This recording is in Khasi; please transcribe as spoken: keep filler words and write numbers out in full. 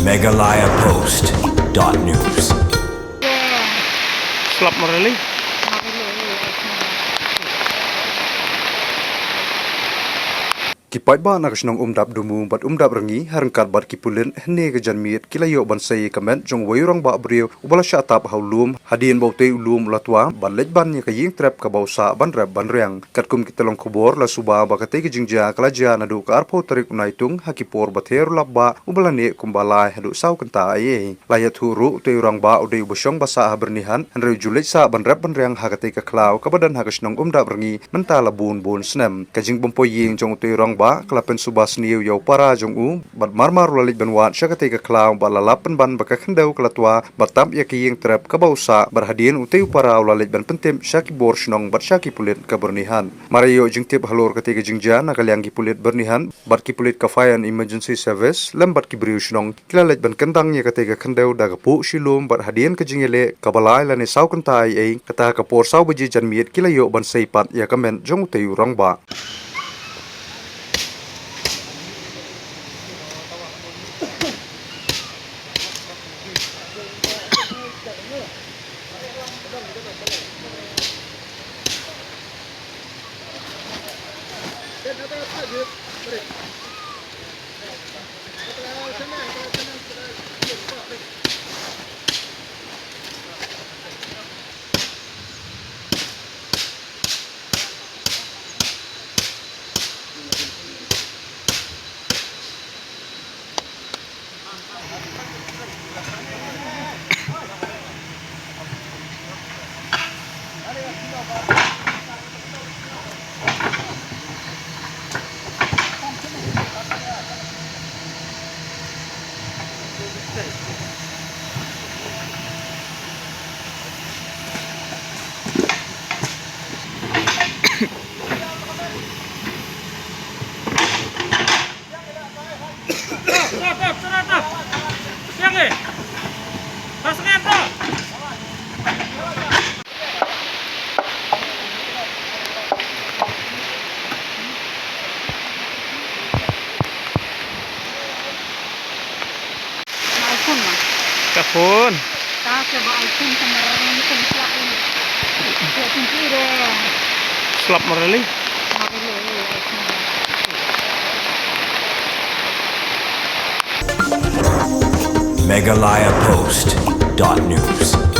Meghalaya Post dot news. Slap Marali. Ki paidbah na ka shnong Umdap Dumu bad Umdap Rangi ha ryngkat bad ki pulit hynne ka janmiet ki la ïoh ban sei ïa ka met jong uwei u rangbah briew uba la shah tap ha u lum hadien ba utei u lum u la twa ban leit ban ïa ka ïing trep kaba u sah ban rep ban riang. Katkum ki tyllong khubor la suba ba katei ka jingjia ka la jia naduh ka arphew tarik u Naitung ha ki por ba ther u lap bah uba la neh kumba lai haduh saw kynta eiei. La ïathuh ruh utei u rangbah u dei uba shong ba sah ha Byrnihat, hynrei u ju leit sah ban rep ban riang ha katei ka khlaw kaba don ha ka shnong Umdap Rangi mynta la bun bun snem. Ka jingbym poi ïing jong utei u rangbah ka la pynsuba sniew ïa u para jong u bad mar mar u la leit ban wad sha katei ka khlaw bad la lap pynban ba ka khyndew ka la twa bad tap ïa ka ïing trep kaba u sah bad hadien utei u para u la leit ban pyntip sha ki bor shnong bad sha ki pulit ka Byrnihat. Mar ïa ïoh jingtip halor katei ka jingjia na ka liang ki pulit Byrnihat bad ki pulit ka Fire and Emergency Service lem bad ki briew shnong ki la leit ban kyndang ïa katei ka khyndew da ka puh shi lum bad hadien ka jingïaleh kaba lai lane saw kynta eiei, kata ka por saw baje janmiet ki la ïoh ban sei pat ïa ka met jong utei u rangbah. Ka phone. Slap Marali. Meghalaya Post dot news.